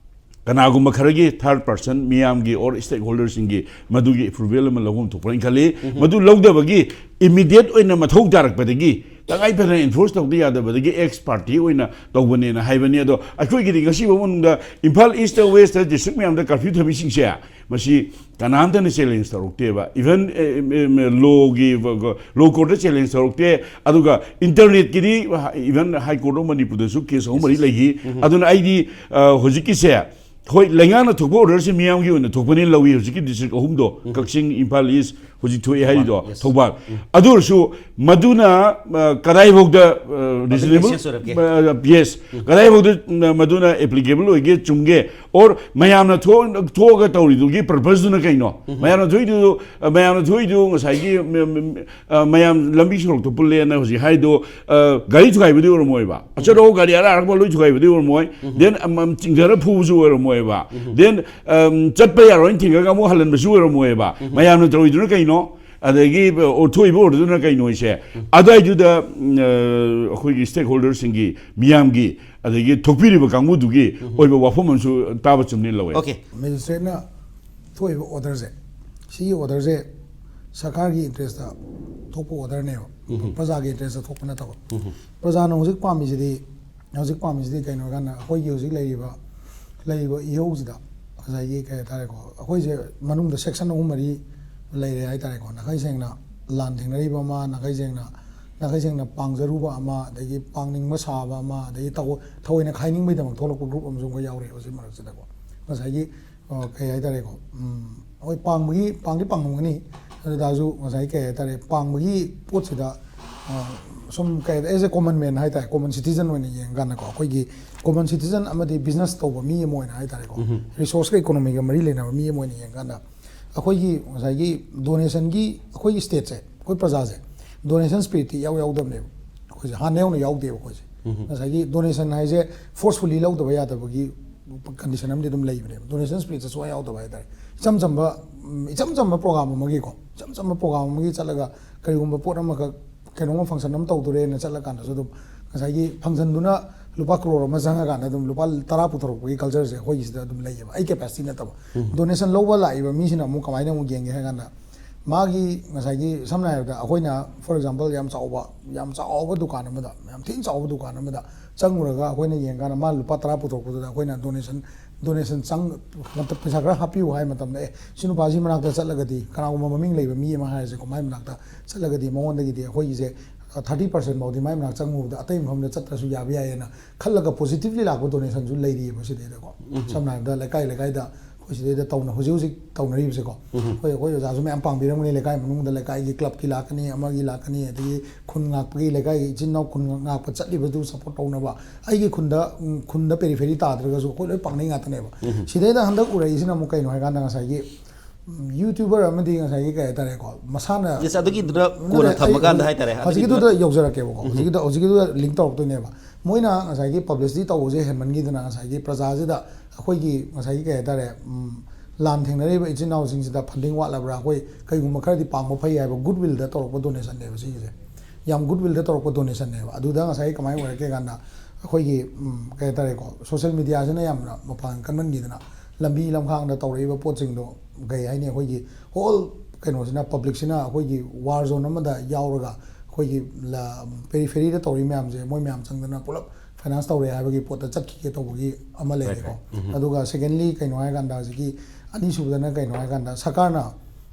ꯀꯅꯥꯒꯨꯝꯕ ꯈꯔꯒꯤ ꯊꯥꯔꯠ ꯄꯥꯔꯁꯟ ꯃꯤꯌꯥꯝꯒꯤ ꯑꯣꯔ ꯁ꯭ꯇꯦꯛ ꯍꯣꯜꯗꯔꯁꯤꯡꯒꯤ ꯃꯗꯨꯒꯤ ꯑꯦꯄ꯭ꯔꯨꯚꯦꯜ ꯑꯃ ꯂꯧꯐꯝ ꯊꯣꯛꯄ꯭ꯔꯥ ꯈꯜꯂꯤ꯫ ꯎꯝ꯫ ꯃꯗꯨ ꯂꯧꯗꯕꯒꯤ ꯏꯃꯤꯗꯤꯌꯦꯠ ꯑꯣꯏꯅ ꯃꯊꯧ ꯇꯥꯔꯛꯄꯗꯒꯤ ꯇꯉꯥꯏ ꯐꯗꯅ ꯏꯟꯐꯣꯔꯁ ꯇꯧꯗ ꯌꯥꯗꯕꯗꯒꯤ ꯑꯦꯛꯁ ꯄꯥꯔꯇꯤ ꯑꯣꯏꯅ ꯇꯧꯕꯅꯦꯅ ꯍꯥꯏꯕꯅꯤ꯫ ꯑꯗꯣ ꯑꯩꯈꯣꯏꯒꯤꯗꯤ ꯉꯁꯤ ꯐꯥꯎ ꯃꯅꯨꯡꯗ ꯏꯝꯐꯥꯜ ꯏꯁꯇ, ꯋꯦꯁꯇ ꯗꯤꯁꯇ꯭ꯔꯤꯛ ꯃꯌꯥꯝꯗ ꯀꯔꯐ꯭ꯌꯨ ꯊꯝꯃꯤꯁꯤꯡꯁꯦ ꯃꯁꯤ ꯀꯅꯥꯝꯇꯅ ꯆꯦꯂꯦꯟꯖ ꯇꯧꯔꯛꯇꯦꯕ꯫ ꯏꯚꯟ, ꯑꯦ, ꯑꯦ, ꯑꯦ, ꯂꯣꯒꯤ, ꯂꯣ ꯀꯣꯔꯠꯇ ꯆꯦꯂꯦꯟꯖ ꯇꯧꯔꯛꯇꯦ꯫ ꯑꯗꯨꯒ ꯏꯟꯇꯔꯅꯦꯠꯀꯤꯗꯤ ꯏꯚꯟ ꯍꯥꯏ ꯀꯣꯔꯠ ꯑꯣꯐ ꯃꯅꯤꯄꯨꯔꯗꯁꯨ ꯀꯦꯁ ꯑꯍꯨꯝ ꯃꯔꯤ ꯂꯩꯈꯤ꯫ ꯎꯝ꯫ ꯑꯗꯨꯅ ꯑꯩꯗꯤ, ꯑ, ꯍꯧꯖꯤꯛꯀꯤꯁꯦ ꯍꯣꯏ, ꯂꯩꯉꯥꯛꯅ ꯊꯣꯛꯄ orderꯁꯦ ꯃꯤꯌꯥꯝꯒꯤ ꯑꯣꯏꯅ ꯊꯣꯛꯄꯅꯦꯅ ꯂꯧꯏ꯫ ꯍꯧꯖꯤꯛꯀꯤ district ꯑꯍꯨꯝꯗꯣ, ꯀꯛꯆꯤꯡ, ꯏꯝꯐꯥꯜ East, ꯍꯧꯖꯤꯛ ꯊꯣꯛꯑꯦ ꯍꯥꯏꯔꯤꯗꯣ, Yes. ꯊꯧꯕꯥꯜ꯫ ꯑꯗꯨ ꯑꯣꯏꯔꯁꯨ ꯃꯗꯨꯅ, ꯑ, ꯀꯗꯥꯏꯐꯥꯎꯗ, ꯑ, reasonable, sense ꯑꯣꯏꯔꯛꯀꯦ? ꯑ, yes, ꯀꯗꯥꯏꯐꯥꯎꯗ, ꯑ, ꯃꯗꯨꯅ applicable ꯑꯣꯏꯒꯦ, ꯆꯨꯝꯒꯦ, or ꯃꯌꯥꯝꯅ ꯊꯣꯛ-, ꯊꯣꯛꯑꯒ ꯇꯧꯔꯤꯗꯨꯒꯤ purposeꯗꯨꯅ ꯀꯩꯅꯣ? ꯃꯌꯥꯝꯅ ꯊꯣꯛꯏꯗꯨ, ꯑ, ꯃꯌꯥꯝꯅ ꯊꯣꯛꯏꯗꯨ ꯉꯁꯥꯏꯒꯤ ꯃ-, ꯃ-, ꯑ, ꯃꯌꯥꯝ ꯂꯝꯕꯤ ꯁꯣꯔꯣꯛꯇ ꯄꯨꯜꯂꯦꯅ ꯍꯧꯖꯤꯛ ꯍꯥꯏꯗꯣ, ꯑ, ꯒꯥꯔꯤ ꯊꯨꯒꯥꯏꯕꯗꯤ ꯑꯣꯏꯔꯝꯃꯣꯏꯕ, ꯑꯆꯠ ꯑꯍꯧ ꯒꯥꯔꯤ ꯑꯔꯥꯛ ꯑꯔꯥꯛꯄ ꯂꯣꯏ ꯊꯨꯒꯥꯏꯕꯗꯤ ꯑꯣꯏꯔꯝꯃꯣꯏ, then, ꯑꯝ, ꯑꯝ, ꯆꯤꯡꯊꯔ ꯐꯨꯕꯁꯨ ꯑꯣꯏꯔꯝꯃꯣꯏꯕ, then, ꯑꯝ, ꯆꯠꯄ ꯌꯥꯔꯣꯏꯅ ꯊꯤꯡꯉꯒ ꯑꯃꯨꯛ ꯍꯜꯍꯟꯕꯁꯨ ꯑꯣꯏꯔꯝꯃꯣꯏꯕ꯫ ꯃꯌꯥꯝꯅ ꯇꯧꯔꯤꯗꯨꯅ ꯀꯩꯅꯣ? ꯑꯗꯒꯤ, ꯑ, ꯊꯣꯛꯏꯕ orderꯗꯨꯅ ꯀꯩꯅꯣ ꯍꯥꯏꯁꯦ? ꯑꯗꯨꯋꯥꯏꯗꯨꯗ, ꯎꯝ, ꯑ, ꯑꯩꯈꯣꯏꯒꯤ stakeholderꯁꯤꯡꯒꯤ, ꯃꯤꯌꯥꯝꯒꯤ, ꯑꯗꯒꯤ ꯊꯣꯛꯄꯤꯔꯤꯕ ꯀꯥꯡꯕꯨꯗꯨꯒꯤ ꯑꯣꯏꯕ ꯋꯥꯐꯝ ꯑꯃꯁꯨ ꯇꯥꯕ ꯆꯨꯝꯅꯤ ꯂꯧꯋꯦ꯫ Okay. Magistrateꯅ ꯊꯣꯛꯏꯕ orderꯁꯦ, ꯁꯤꯒꯤ orderꯁꯦ ꯁꯔꯀꯥꯔꯒꯤ interestꯇ ꯊꯣꯛꯄ orderꯅꯦꯕ, ꯄ꯭ꯔꯖꯥꯒꯤ interestꯇ ꯊꯣꯛꯄ ꯅꯠꯇꯕ꯫ ꯄ꯭ꯔꯖꯥꯅ ꯍꯧꯖꯤꯛ ꯄꯥꯝꯃꯤꯁꯤꯗꯤ, ꯍꯧꯖꯤꯛ ꯄꯥꯝꯃꯤꯁꯤꯗꯤ ꯀꯩꯅꯣ ꯍꯥꯏꯀꯥꯟꯗ, ꯑꯩꯈꯣꯏꯒꯤ ꯍꯧꯖꯤꯛ ꯂꯩꯔꯤꯕ, ꯂꯩꯔꯤꯕ ꯏꯍꯧꯁꯤꯗ ꯉꯁꯥꯏꯒꯤ ꯀꯩ ꯍꯥꯏꯇꯥꯔꯦꯀꯣ, ꯑꯩꯈꯣꯏꯁꯦ ꯃꯅꯨꯡꯗ section ꯑꯍꯨꯝ ꯃꯔꯤ ꯂꯩꯔꯦ ꯍꯥꯏꯇꯥꯔꯦꯀꯣ꯫ ꯅꯥꯈꯩ ꯁꯦꯡꯅ ꯂꯥꯟ ꯊꯦꯡꯅꯔꯤꯕ ꯑꯃ, ꯅꯥꯈꯩ ꯁꯦꯡꯅ, ꯅꯥꯈꯩ ꯁꯦꯡꯅ ꯄꯥꯡꯖꯔꯨꯕ ꯑꯃ, ꯑꯗꯒꯤ ꯄꯥꯡꯅꯤꯡꯕ ꯁꯥꯕ ꯑꯃ, ꯑꯗꯒꯤ ꯊꯑꯣꯏ-, ꯊꯑꯣꯏꯅ ꯈꯥꯏꯅꯤꯡꯕꯩꯗꯃꯛ ꯊꯣꯛꯂꯛꯄ group ꯑꯃꯁꯨ ꯑꯩꯈꯣꯏ ꯌꯥꯎꯔꯤ ꯍꯧꯖꯤꯛ ꯃꯔꯛꯁꯤꯗꯀꯣ꯫ ꯉꯁꯥꯏꯒꯤ, ꯑ, ꯀꯩ ꯍꯥꯏꯇꯥꯔꯦꯀꯣ, ꯎꯝ, ꯍꯣꯏ, ꯄꯥꯡꯕꯒꯤ, ꯄꯥꯡꯗꯤ ꯄꯥꯡꯉꯝꯒꯅꯤ, ꯑꯗꯨ ꯇꯥꯔꯁꯨ ꯉꯁꯥꯏ ꯀꯩ ꯍꯥꯏꯇꯥꯔꯦ, ꯄꯥꯡꯕꯒꯤ ꯄꯣꯠꯁꯤꯗ, ꯑ, ꯁꯨꯝ ꯀꯩ ꯍꯥꯏꯇꯥꯔꯦ, as a common man ꯍꯥꯏꯇꯥꯔꯦ, common citizen ꯑꯣꯏꯅ ꯌꯦꯡꯉꯀꯥꯟꯗꯀꯣ, ꯑꯩꯈꯣꯏꯒꯤ common citizen ꯑꯃꯗꯤ business ꯇꯧꯕ ꯃꯤ ꯑꯃ ꯑꯣꯏꯅ ꯍꯥꯏꯇꯥꯔꯦꯀꯣ, resourceꯀ economyꯒ ꯃꯔꯤ ꯂꯩꯅꯕ ꯃꯤ ꯑꯃ ꯑꯣꯏꯅ ꯌꯦꯡꯉꯀꯥꯟꯗ, ꯑꯩꯈꯣꯏꯒꯤ ꯉꯁꯥꯏꯒꯤ donationꯒꯤ, ꯑꯩꯈꯣꯏꯒꯤ stateꯁꯦ, ꯑꯩꯈꯣꯏ ꯄ꯭ꯔꯖꯥꯁꯦ donation spiritꯇꯤ ꯏꯌꯥꯎ ꯌꯥꯎꯗꯕꯅꯦꯕ꯫ ꯑꯩꯈꯣꯏꯁꯦ ꯍꯥꯟꯅ ꯌꯥꯎꯅ ꯌꯥꯎꯗꯦꯕ ꯑꯩꯈꯣꯏꯁꯦ꯫ ꯉꯁꯥꯏꯒꯤ donation ꯍꯥꯏꯁꯦ forcefully ꯂꯧꯗꯕ ꯌꯥꯗꯕꯒꯤ condition ꯑꯃꯗꯤ ꯑꯗꯨꯝ ꯂꯩꯕꯅꯦꯕ, donation spiritꯁꯦ ꯁꯨꯡꯌꯥꯎ ꯌꯥꯎꯗꯕ ꯍꯥꯏꯇꯥꯔꯦ꯫ ꯏꯆꯝ ꯆꯝꯕ, ꯎꯝ, ꯏꯆꯝ ꯆꯝꯕ program ꯑꯃꯒꯤꯀꯣ, ꯏꯆꯝ ꯆꯝꯕ program ꯑꯃꯒꯤ ꯆꯠꯂꯒ ꯀꯔꯤꯒꯨꯝꯕ ꯄꯣꯠ ꯑꯃꯈꯛ, ꯀꯩꯅꯣꯝꯃ function ꯑꯃ ꯇꯧꯗꯣꯔꯦꯅ ꯆꯠꯂꯀꯥꯟꯗꯁꯨ ꯑꯗꯨꯝ ꯉꯁꯥꯏꯒꯤ functionꯗꯨꯅ ꯂꯨꯄꯥ crore ꯑꯃ ꯆꯪꯉꯀꯥꯟꯗ ꯑꯗꯨꯝ ꯂꯨꯄꯥ ꯇꯔꯥ ꯄꯨꯊꯣꯔꯛꯄꯒꯤ cultureꯁꯦ ꯑꯩꯈꯣꯏꯒꯤꯁꯤꯗ ꯑꯗꯨꯝ ꯂꯩꯌꯦꯕ, ꯑꯩ capacity ꯅꯠꯇꯕ꯫ Donation ꯂꯧꯕ ꯂꯥꯛꯏꯕ ꯃꯤꯁꯤꯅ ꯑꯃꯨꯛ ꯀꯃꯥꯏꯅ ꯑꯃꯨꯛ ꯌꯦꯡꯒꯦ ꯍꯥꯏ ꯀꯥꯟꯗ, ꯃꯥꯒꯤ ꯉꯁꯥꯏꯒꯤ ꯁꯝꯅ ꯍꯥꯏꯔꯕꯗ ꯑꯩꯈꯣꯏꯅ, for example, ꯌꯥꯝ ꯆꯥꯎꯕ, ꯌꯥꯝ ꯆꯥꯎꯕ ꯗꯨꯀꯥꯟ ꯑꯃꯗ, ꯌꯥꯝ ꯊꯤꯅ ꯆꯥꯎꯕ ꯗꯨꯀꯥꯟ ꯑꯃꯗ ꯆꯪꯉꯨꯔꯒ ꯑꯩꯈꯣꯏꯅ ꯌꯦꯡꯀꯥꯟꯗ ꯃꯥ ꯂꯨꯄꯥ ꯇꯔꯥ ꯄꯨꯊꯣꯔꯛꯄꯗꯨꯗ ꯑꯩꯈꯣꯏꯅ donation, donation ꯆꯪ-, ꯄꯩꯁꯥ ꯈꯔ ꯍꯥꯞꯄꯤꯌꯨ ꯍꯥꯏ ꯃꯇꯝꯗ, "ꯑꯦ, ꯁꯤ ꯅꯨꯄꯥꯁꯤ ꯃꯅꯥꯛꯇ ꯆꯠꯂꯒꯗꯤ, ꯀꯅꯥꯒꯨꯝꯕ ꯃꯃꯤꯡ ꯂꯩꯕ ꯃꯤ ꯑꯃ ꯍꯥꯏꯔꯁꯦꯀꯣ, ꯃꯥꯏ ꯃꯅꯥꯛꯇ ꯆꯠꯂꯒꯗꯤ ꯃꯉꯣꯟꯗꯒꯤꯗꯤ ꯑꯩꯈꯣꯏꯒꯤꯁꯦ, ꯊꯥꯔꯇꯤ ꯄꯥꯔꯁꯦꯟ ꯐꯥꯎꯗꯤ ꯃꯥꯏ ꯃꯅꯥꯛ ꯆꯪꯉꯨꯕꯗ ꯑꯇꯩ ꯃꯐꯝꯗ ꯆꯠꯇ꯭ꯔꯁꯨ ꯌꯥꯕ ꯌꯥꯏꯌꯦꯅ ꯈꯜꯂꯒ ꯄꯣꯖꯤꯇꯤꯚꯂꯤ ꯂꯥꯛꯄ ꯗꯣꯅꯦꯁꯟꯁꯨ ꯂꯩꯔꯤꯑꯕ ꯁꯤꯗꯩꯗꯀꯣ꯫ ꯁꯝꯅ ꯍꯥꯏꯔꯕꯗ ꯂꯩꯀꯥꯏ ꯂꯩꯀꯥꯏꯗ ꯑꯩꯈꯣꯏ ꯁꯤꯗꯩꯗ ꯇꯧꯅ ꯍꯧꯖꯤꯛ ꯍꯧꯖꯤꯛ ꯇꯧꯅꯔꯤꯕꯁꯦꯀꯣ꯫ ꯑꯩꯈꯣꯏ ꯑꯩꯈꯣꯏ ꯑꯣꯖꯥꯁꯨ ꯃꯌꯥꯝ ꯄꯥꯡꯕꯤꯔꯝꯒꯅꯤ, ꯂꯩꯀꯥꯏ ꯃꯅꯨꯡꯗ ꯂꯩꯀꯥꯏꯒꯤ ꯀ꯭ꯂꯕꯀꯤ ꯂꯥꯛꯀꯅꯤ, ꯑꯃꯒꯤ ꯂꯥꯛꯀꯅꯤ, ꯑꯗꯒꯤ ꯈꯨꯟ ꯉꯥꯛꯄꯒꯤ, ꯂꯩꯀꯥꯏꯒꯤ ꯏꯆꯤꯟ ꯏꯅꯥꯎ ꯈꯨꯟ ꯉꯥꯛꯄ ꯆꯠꯂꯤꯕꯗꯨ ꯁꯞꯄꯣꯔꯠ ꯇꯧꯅꯕ꯫ ꯑꯩꯒꯤ ꯈꯨꯟꯗ ꯎꯝ, ꯈꯨꯟꯗ ꯄꯦꯔꯤꯐꯦꯔꯤ ꯇꯥꯗ꯭ꯔꯒꯁꯨ ꯑꯩꯈꯣꯏ ꯂꯣꯏ ꯄꯥꯡꯅꯩ ꯉꯥꯛꯇꯅꯦꯕ꯫ ꯁꯤꯗꯩꯗ ꯍꯟꯗꯛ ꯎꯔꯛꯏꯁꯤꯅ ꯑꯃꯨꯛ ꯀꯩꯅꯣ ꯍꯥꯏꯀꯥꯟꯗ ꯉꯁꯥꯏꯒꯤ ꯎꯝ, ꯌꯨꯇ꯭ꯌꯨꯕꯔ ꯑꯃꯗꯤ ꯉꯁꯥꯏꯒꯤ ꯀꯩ ꯍꯥꯏꯇꯥꯔꯦꯀꯣ, ꯃꯁꯥꯅ Yes, ꯑꯗꯨꯒꯤꯗꯨꯅ ꯅꯠꯇꯦ, ꯀꯣꯟꯅ ꯑꯩ ꯊꯝꯃꯀꯥꯟꯗ ꯍꯧꯖꯤꯛ- ꯍꯥꯏꯇꯥꯔꯦ, ꯍꯧꯖꯤꯛꯀꯤꯗꯨꯗ ꯑꯗꯨꯒꯤꯗꯨꯅ ꯌꯧꯖꯔꯛꯀꯦꯕꯀꯣ꯫ ꯍꯧꯖꯤꯛꯀꯤꯗꯣ ꯍꯧꯖꯤꯛꯀꯤꯗꯨꯗ ꯂꯤꯡ ꯇꯧꯔꯛꯇꯣꯏꯅꯦꯕ꯫ ꯃꯣꯏꯅ ꯉꯁꯥꯏꯒꯤ ꯄꯕ꯭ꯂꯤꯁꯤꯇꯤ ꯇꯧꯕꯁꯦ ꯍꯦꯟꯃꯟꯈꯤꯗꯅ ꯉꯁꯥꯏꯒꯤ ꯄ꯭ꯔꯖꯥꯁꯤꯗ ꯑꯩꯈꯣꯏꯒꯤ ꯉꯁꯥꯏꯒꯤ ꯀꯩ ꯍꯥꯏꯇꯥꯔꯦ, ꯎꯝ, ꯂꯥꯟ ꯊꯦꯡꯅꯔꯤꯕ ꯏꯆꯤꯟ ꯏꯅꯥꯎꯁꯤꯡꯁꯤꯗ ꯐꯟꯗꯤꯡ ꯋꯥꯠꯂꯕ꯭ꯔꯥ, ꯑꯩꯈꯣꯏ ꯀꯩꯒꯨꯝꯕ ꯈꯔꯗꯤ ꯄꯥꯡꯕ ꯐꯩ ꯍꯥꯏꯕ ꯒꯨꯗ ꯋꯤꯜꯗ ꯇꯧꯔꯛꯄ ꯗꯣꯅꯦꯁꯟꯅꯦꯕ ꯁꯤꯒꯤꯁꯦ꯫ ꯌꯥꯝ ꯒꯨꯗ ꯋꯤꯜꯗ ꯇꯧꯔꯛꯄ ꯗꯣꯅꯦꯁꯟꯅꯦꯕ꯫ ꯑꯗꯨꯗ ꯉꯁꯥꯏꯒꯤ ꯀꯃꯥꯏꯅ ꯑꯣꯏꯔꯛꯀꯦ ꯀꯥꯟꯗ ꯑꯩꯈꯣꯏꯒꯤ ꯎꯝ, ꯀꯩ ꯍꯥꯏꯇꯥꯔꯦꯀꯣ, ꯁꯣꯁꯦꯜ ꯃꯦꯗꯤꯌꯥꯁꯤꯅ ꯌꯥꯝꯅ ꯃꯄꯥꯡꯒꯜ ꯀꯟꯃꯟꯈꯤꯗꯅ ꯂꯝꯕꯤ ꯂꯝꯈꯥꯡꯗ ꯇꯧꯔꯛꯏꯕ ꯄꯣꯠꯁꯤꯡꯗꯣ ꯀꯩ ꯍꯥꯏꯅꯤ, ꯑꯩꯈꯣꯏꯒꯤ ꯍꯣꯜ ꯀꯩꯅꯣꯁꯤꯅ, ꯄꯕ꯭ꯂꯤꯛꯁꯤꯅ ꯑꯩꯈꯣꯏꯒꯤ ꯋꯥꯔ ꯖꯣꯟ ꯑꯃꯗ ꯌꯥꯎꯔꯒ ꯑꯩꯈꯣꯏꯒꯤ ꯄꯦꯔꯤꯐꯦꯔꯤꯗ ꯇꯧꯔꯤ ꯃꯌꯥꯝꯁꯦ ꯃꯣꯏ ꯃꯌꯥꯝ ꯆꯪꯗꯅ ꯄꯨꯂꯞ ꯐꯥꯏꯅꯥꯟꯁ ꯇꯧꯔꯦ ꯍꯥꯏꯕꯒꯤ ꯄꯣꯠꯇ ꯆꯠꯈꯤꯒꯦ ꯇꯧꯕꯒꯤ ꯑꯃ ꯂꯩꯔꯦꯀꯣ꯫ ꯑꯗꯨꯒ ꯁꯦꯀꯦꯟꯂꯤ ꯀꯩꯅꯣ ꯍꯥꯏꯀꯥꯟꯗ ꯍꯧꯖꯤꯛꯀꯤ ꯑꯅꯤꯁꯨꯕꯗꯅ ꯀꯩꯅꯣ ꯍꯥꯏꯀꯥꯟꯗ ꯁꯔꯀꯥꯔꯅ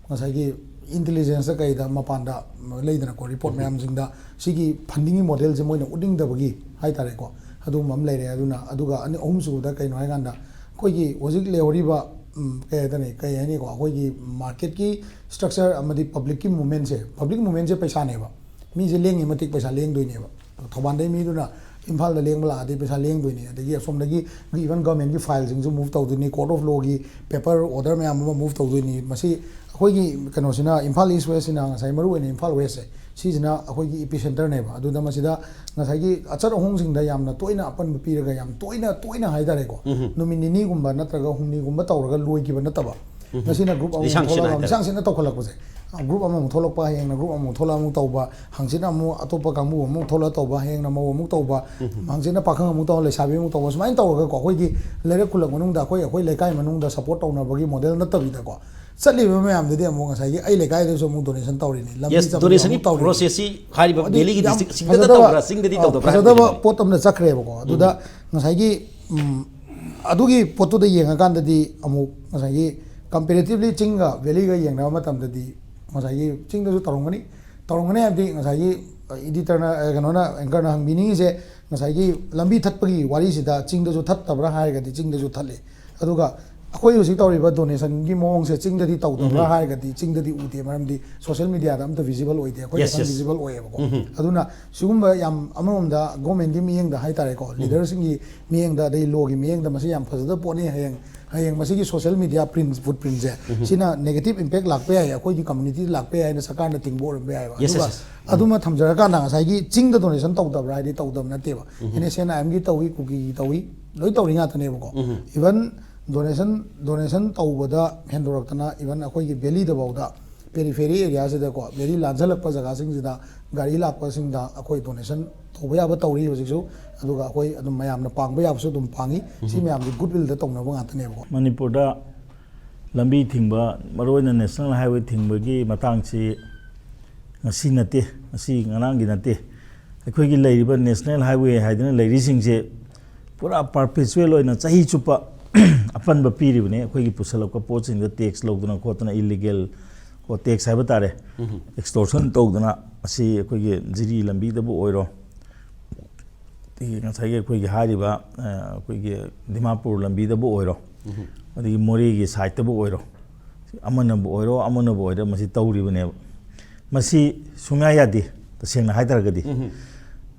ꯉꯁꯥꯏꯒꯤ ꯏꯟꯇꯦꯂꯤꯖꯦꯟꯁꯇ ꯀꯩꯗ ꯃꯄꯥꯟꯗ ꯂꯩꯗꯅꯀꯣ, ꯔꯤꯄꯣꯔꯠ ꯃꯌꯥꯝꯁꯤꯡꯗ ꯁꯤꯒꯤ ꯐꯟꯗꯤꯡꯒꯤ ꯃꯣꯗꯦꯜꯁꯦ ꯃꯣꯏꯅ ꯎꯠꯅꯤꯡꯗꯕꯒꯤ ꯍꯥꯏꯇꯥꯔꯦꯀꯣ, ꯑꯗꯨꯒꯨꯝꯕ ꯑꯃ ꯂꯩꯔꯦ꯫ ꯑꯗꯨꯅ ꯑꯗꯨꯒ ꯑꯅꯤ ꯑꯍꯨꯝꯁꯨꯕꯗ ꯀꯩꯅꯣ ꯍꯥꯏꯀꯥꯟꯗ ꯑꯩꯈꯣꯏꯒꯤ ꯍꯧꯖꯤꯛ ꯂꯩꯍꯧꯔꯤꯕ ꯎꯝ, ꯀꯩ ꯍꯥꯏꯇꯥꯔꯦ, ꯀꯩ ꯍꯥꯏꯅꯤꯀꯣ, ꯑꯩꯈꯣꯏꯒꯤ ꯃꯥꯔꯀꯦꯠꯀꯤ ꯁ꯭ꯇ꯭ꯔꯛꯆꯔ ꯑꯃꯗꯤ ꯄꯕ꯭ꯂꯤꯛꯀꯤ ꯃꯨꯞꯃꯦꯟꯁꯦ, ꯄꯕ꯭ꯂꯤꯛ ꯃꯨꯞꯃꯦꯟꯁꯦ ꯄꯩꯁꯥꯅꯦꯕ꯫ ꯃꯤꯁꯦ ꯂꯦꯡꯉꯤ ꯃꯇꯤꯛ ꯄꯩꯁꯥ ꯂꯦꯡꯗꯣꯏꯅꯦꯕ꯫ ꯊꯧꯕꯥꯜꯗꯩ ꯃꯤꯗꯨꯅ ꯏꯝꯐꯥꯜꯗ ꯂꯦꯡꯕ ꯂꯥꯛꯑꯗꯤ ꯄꯩꯁꯥ ꯂꯦꯡꯗꯣꯏꯅꯤ, ꯑꯗꯒꯤ ꯑꯁꯣꯝꯗꯒꯤ even ꯒꯚꯔꯟꯃꯦꯟꯠꯀꯤ ꯐꯥꯏꯜꯁꯤꯡꯁꯨ ꯃꯨꯞ ꯇꯧꯗꯣꯏꯅꯤ, ꯀꯣꯔꯠ ꯑꯣꯐ ꯂꯣꯒꯤ ꯄꯦꯄꯔ ꯑꯣꯔꯗꯔ ꯃꯌꯥꯝ ꯑꯃ ꯃꯨꯞ ꯇꯧꯗꯣꯏꯅꯤ꯫ ꯃꯁꯤ ꯑꯩꯈꯣꯏꯒꯤ ꯀꯩꯅꯣꯁꯤꯅ, ꯏꯝꯐꯥꯜ ꯏꯁ ꯋꯦꯁꯁꯤꯅ, ꯉꯁꯥꯏ ꯃꯔꯨꯑꯣꯏꯅ ꯏꯝꯐꯥꯜ ꯋꯦꯁꯁꯦ, ꯁꯤꯁꯤꯅ ꯑꯩꯈꯣꯏꯒꯤ ꯏꯄꯤ ꯁꯦꯟꯇꯔꯅꯦꯕ꯫ ꯑꯗꯨꯗ ꯃꯁꯤꯗ ꯉꯁꯥꯏꯒꯤ ꯑꯆꯠ ꯑꯍꯣꯡꯁꯤꯡꯗ ꯌꯥꯝꯅ ꯇꯣꯏꯅ ꯑꯄꯟꯕ ꯄꯤꯔꯒ ꯌꯥꯝ ꯇꯣꯏꯅ ꯇꯣꯏꯅ ꯍꯥꯏꯇꯥꯔꯦꯀꯣ, ꯅꯨꯃꯤꯠ ꯅꯤꯅꯤꯒꯨꯝꯕ ꯅꯠꯇ꯭ꯔꯒ ꯍꯨꯝꯅꯤꯒꯨꯝꯕ ꯇꯧꯔꯒ ꯂꯣꯏꯈꯤꯕ ꯅꯠꯇꯕ, ꯉꯁꯤꯅ ꯒ꯭ꯔꯨꯞ ꯑꯃꯃꯨꯛ ꯂꯤꯁꯥꯡ ꯁꯤꯠꯅ ꯊꯣꯛꯂꯛꯑꯒ, ꯍꯥꯏꯇꯥꯔꯦ꯫ ꯂꯤꯁꯥꯡ ꯁꯤꯠꯅ ꯇꯧꯈꯠꯂꯛꯄꯁꯦ, ꯒ꯭ꯔꯨꯞ ꯑꯃꯃꯨꯛ ꯊꯣꯛꯂꯛꯄ, ꯍꯌꯦꯡꯅ ꯒ꯭ꯔꯨꯞ ꯑꯃꯃꯨꯛ ꯊꯣꯛꯂꯛꯑ ꯑꯃꯨꯛ ꯇꯧꯕ, ꯍꯪꯆꯤꯠꯅ ꯑꯃꯨꯛ ꯑꯇꯣꯞꯄ ꯀꯥꯡꯕꯨ ꯑꯃꯨꯛ ꯊꯣꯛꯂꯛꯑ ꯇꯧꯕ, ꯍꯌꯦꯡꯅ ꯃꯧ ꯑꯃꯨꯛ ꯇꯧꯕ, ꯍꯪꯆꯤꯠꯅ ꯄꯥꯈꯪ ꯑꯃꯨꯛ ꯇꯧꯕ, ꯂꯩꯁꯥꯕꯤ ꯑꯃꯨꯛ ꯇꯧꯕ, ꯁꯨꯃꯥꯏꯅ ꯇꯧꯔꯒꯀꯣ, ꯑꯩꯈꯣꯏꯒꯤ ꯂꯩꯔꯛ ꯈꯨꯜꯂꯛ ꯃꯅꯨꯡꯗ ꯑꯩꯈꯣꯏ, ꯑꯩꯈꯣꯏ ꯂꯩꯀꯥꯏ ꯃꯅꯨꯡꯗ ꯁꯞꯄꯣꯔꯠ ꯇꯧꯅꯕꯒꯤ ꯃꯣꯗꯦꯜ ꯅꯠꯇꯕꯤꯗꯀꯣ, ꯆꯠꯂꯤꯕ ꯃꯌꯥꯝꯗꯨꯗꯤ ꯑꯃꯨꯛ ꯉꯁꯥꯏꯒꯤ ꯑꯩ ꯂꯩꯀꯥꯏꯗꯁꯨ ꯑꯃꯨꯛ ꯗꯣꯅꯦꯁꯟ ꯇꯧꯔꯤꯅꯤ, ꯂꯝꯕꯤ ꯌꯦꯁ, ꯆꯠꯄꯗꯁꯨ ꯗꯣꯅꯦꯁꯟꯒꯤ ꯑꯃꯨꯛ ꯇꯧꯔꯤꯅꯤ꯫ ꯄ꯭ꯔꯣꯁꯦꯁꯁꯤ ꯍꯥꯏꯔꯤꯕ ꯑꯗꯨꯗꯤ ꯚꯦꯂꯤꯒꯤ ꯌꯥꯝ ꯗꯤꯁꯇ꯭ꯔꯤꯛꯁꯤꯡꯗ ꯐꯖꯗꯕ, ꯇꯧꯕ꯭ꯔꯥ, ꯆꯤꯡꯗꯗꯤ ꯑ, ꯇꯧꯗꯕ꯭ꯔꯥ ꯐꯖꯗꯕ ꯍꯥꯏꯕꯗꯨꯅꯤ꯫ ꯄꯣꯠ ꯑꯃꯅ ꯆꯠꯈ꯭ꯔꯦꯕꯀꯣ꯫ ꯑꯗꯨꯗ ꯉꯁꯥꯏꯒꯤ ꯎꯝ, ꯑꯗꯨꯒꯤ ꯄꯣꯠꯇꯨꯗ ꯌꯦꯡꯉꯀꯥꯟꯗꯗꯤ ꯑꯃꯨꯛ ꯉꯁꯥꯏꯒꯤ ꯀꯝꯄꯦꯔꯦꯇꯤꯚꯂꯤ ꯆꯤꯡꯒ ꯚꯦꯂꯤꯒ ꯌꯦꯡꯅꯕ ꯃꯇꯝꯗꯗꯤ ꯉꯁꯥꯏꯒꯤ ꯆꯤꯡꯗꯁꯨ ꯇꯧꯔꯝꯒꯅꯤ, ꯇꯧꯔꯝꯒꯅꯤ ꯍꯥꯏꯕꯗꯤ ꯉꯁꯥꯏꯒꯤ ꯏꯗꯤꯇꯔꯅ, ꯑ, ꯀꯩꯅꯣꯅ, ꯑꯦꯡꯀꯔꯅ ꯍꯪꯕꯤꯅꯤꯡꯉꯤꯁꯦ, ꯉꯁꯥꯏꯒꯤ ꯂꯝꯕꯤ ꯊꯠꯄꯒꯤ ꯋꯥꯔꯤꯁꯤꯗ ꯆꯤꯡꯗꯁꯨ ꯊꯠꯇꯕ꯭ꯔꯥ ꯍꯥꯏꯔꯒꯗꯤ ꯆꯤꯡꯗꯁꯨ ꯊꯠꯂꯤ꯫ ꯑꯗꯨꯒ ꯑꯩꯈꯣꯏ ꯍꯧꯖꯤꯛ ꯇꯧꯔꯤꯕ ꯗꯣꯅꯦꯁꯟꯒꯤ ꯃꯑꯣꯡꯁꯦ ꯆꯤꯡꯗꯗꯤ ꯇꯧꯗꯕ꯭ꯔꯥ ꯎꯝ꯫ ꯍꯥꯏꯔꯒꯗꯤ ꯆꯤꯡꯗꯗꯤ ꯎꯗꯦ, ꯃꯔꯝꯗꯤ ꯁꯣꯁꯤꯌꯦꯜ ꯃꯤꯗꯤꯌꯥꯗ ꯑꯝꯇ ꯚꯤꯖꯤꯕꯜ ꯑꯣꯏꯗꯦ, ꯑꯩꯈꯣꯏ Yes, ꯈꯛꯇꯪ yes. ꯚꯤꯖꯤꯕꯜ ꯑꯣꯏꯌꯦꯕꯀꯣ꯫ ꯎꯝ꯫ ꯑꯗꯨꯅ ꯁꯤꯒꯨꯝꯕ ꯌꯥꯝ ꯑꯃꯔꯣꯝꯗ ꯒꯣꯔꯃꯦꯟꯒꯤ ꯃꯤꯠꯌꯦꯡꯗ ꯍꯥꯏꯇꯥꯔꯦꯀꯣ, ꯎꯝ꯫ ꯂꯤꯗꯔꯁꯤꯡꯒꯤ ꯃꯤꯠꯌꯦꯡꯗ, ꯑꯗꯩ ꯂꯣꯒꯤ ꯃꯤꯠꯌꯦꯡꯗ ꯃꯁꯤ ꯌꯥꯝ ꯐꯖꯗꯕ ꯄꯣꯠꯅꯤ꯫ ꯍꯌꯦꯡ, ꯍꯌꯦꯡ ꯃꯁꯤꯒꯤ ꯁꯣꯁꯤꯌꯦꯜ ꯃꯤꯗꯤꯌꯥ ꯄ꯭ꯔꯤꯟ, ꯐꯨꯠ ꯄ꯭ꯔꯤꯟꯁꯦ, ꯎꯝ꯫ ꯁꯤꯅ ꯅꯦꯒꯦꯇꯤꯚ ꯏꯝꯄꯦꯛ ꯂꯥꯛꯄ ꯌꯥꯏ, ꯑꯩꯈꯣꯏꯒꯤ ꯀꯝꯃꯨꯅꯤꯇꯤꯗ ꯂꯥꯛꯄ ꯌꯥꯏ ꯍꯥꯏꯅ ꯁꯔꯀꯥꯔꯅ ꯊꯤꯡꯕ ꯑꯣꯏꯔꯝꯕ ꯌꯥꯏꯑꯕ꯫ Yes, ꯑꯗꯨꯒ yes, yes. ꯑꯗꯨꯃ ꯊꯝꯖꯔꯀꯥꯟꯗ ꯉꯁꯥꯏꯒꯤ ꯆꯤꯡꯗ ꯗꯣꯅꯦꯁꯟ ꯇꯧꯗꯕ꯭ꯔꯥ ꯍꯥꯏꯗꯤ ꯇꯧꯗꯕ ꯅꯠꯇꯦꯕ꯫ ꯎꯝ꯫ ꯑꯦꯟ ꯑꯦꯁ ꯑꯦꯟ ꯑꯥꯏ ꯑꯦꯝꯒꯤ ꯇꯧꯏ, ꯀꯨꯀꯤꯒꯤ ꯇꯧꯏ, ꯂꯣꯏ ꯇꯧꯔꯤ ꯉꯥꯛꯇꯅꯦꯕꯀꯣ꯫ ꯎꯝ꯫ ꯏꯚꯟ ꯗꯣꯅꯦꯁꯟ, ꯗꯣꯅꯦꯁꯟ ꯇꯧꯕꯗ ꯍꯦꯟꯗꯣꯔꯛꯇꯅ ꯏꯚꯟ ꯑꯩꯈꯣꯏꯒꯤ ꯚꯦꯂꯤꯗꯐꯥꯎꯗ, ꯄꯦꯔꯤꯐꯦꯔꯤ ꯑꯦꯔꯤꯌꯥꯁꯤꯗꯀꯣ, ꯚꯦꯂꯤ ꯂꯥꯟꯁꯤꯜꯂꯛꯄ ꯖꯒꯥꯁꯤꯡꯁꯤꯗ ꯒꯥꯔꯤ ꯂꯥꯛꯄꯁꯤꯡꯗ ꯑꯩꯈꯣꯏ ꯗꯣꯅꯦꯁꯟ ꯇꯧꯕ ꯌꯥꯕ ꯇꯧꯔꯤ ꯍꯧꯖꯤꯛꯁꯨ꯫ ꯑꯗꯨꯒ ꯑꯩꯈꯣꯏ ꯑꯗꯨꯝ ꯃꯌꯥꯝꯅ ꯄꯥꯡꯕ ꯌꯥꯕꯁꯨ ꯑꯗꯨꯝ ꯄꯥꯡꯉꯤ꯫ ꯁꯤ ꯎꯝ꯫ ꯃꯌꯥꯝꯁꯦ ꯒꯨꯗ ꯋꯤꯜꯗ ꯇꯧꯅꯕ ꯉꯥꯛꯇꯅꯦꯕꯀꯣ꯫ ꯃꯅꯤꯄꯨꯔꯗ ꯂꯝꯕꯤ ꯊꯤꯡꯕ, ꯃꯔꯨꯑꯣꯏꯅ ꯅꯦꯁꯅꯦꯜ ꯍꯥꯏꯋꯦ ꯊꯤꯡꯕꯒꯤ ꯃꯇꯥꯡꯁꯤ ꯉꯁꯤ ꯅꯠꯇꯦ, ꯉꯁꯤ ꯉꯔꯥꯡꯒꯤ ꯅꯠꯇꯦ꯫ ꯑꯩꯈꯣꯏꯒꯤ ꯂꯩꯔꯤꯕ ꯅꯦꯁꯅꯦꯜ ꯍꯥꯏꯋꯦ ꯍꯥꯏꯗꯅ ꯂꯩꯔꯤꯁꯤꯡꯁꯦ ꯄꯨꯔꯥ ꯄꯔꯄꯦꯆꯨꯋꯦꯜ ꯑꯣꯏꯅ ꯆꯍꯤ ꯆꯨꯞꯄ ꯑꯄꯟꯕ ꯄꯤꯔꯤꯕꯅꯤ꯫ ꯑꯩꯈꯣꯏꯒꯤ ꯄꯨꯁꯜꯂꯛꯄ ꯄꯣꯠꯁꯤꯡꯗ ꯇꯦꯛꯁ ꯂꯧꯗꯅ ꯈꯣꯠꯇꯅ, ꯏꯂꯤꯒꯦꯜ ꯀꯣ, ꯇꯦꯛꯁ ꯍꯥꯏꯕ ꯇꯥꯔꯦ, ꯎꯝ꯫ ꯑꯦꯛꯁꯇꯣꯔꯁꯟ ꯇꯧꯗꯅ, ꯑꯁꯤ ꯑꯩꯈꯣꯏꯒꯤ ꯖꯤꯔꯤ ꯂꯝꯕꯤꯗꯕꯨ ꯑꯣꯏꯔꯣ, ꯑꯗꯒꯤ ꯉꯁꯥꯏꯒꯤ ꯑꯩꯈꯣꯏꯒꯤ ꯍꯥꯏꯔꯤꯕ, ꯑ, ꯑꯩꯈꯣꯏꯒꯤ ꯗꯤꯃꯥꯄꯨꯔ ꯂꯝꯕꯤꯗꯕꯨ ꯑꯣꯏꯔꯣ, ꯎꯝ꯫ ꯑꯗꯒꯤ ꯃꯣꯔꯦꯒꯤ ꯁꯥꯏꯠꯇꯕꯨ ꯑꯣꯏꯔꯣ, ꯑꯃꯅꯕꯨ ꯑꯣꯏꯔꯣ, ꯑꯃꯅꯕꯨ ꯑꯣꯏꯔꯣ, ꯃꯁꯤ ꯇꯧꯔꯤꯕꯅꯦꯕ꯫ ꯃꯁꯤ ꯁꯨꯡꯌꯥ ꯌꯥꯗꯦ, ꯇꯁꯦꯡꯅ ꯍꯥꯏꯇꯥꯔꯒꯗꯤ꯫ ꯎꯝ꯫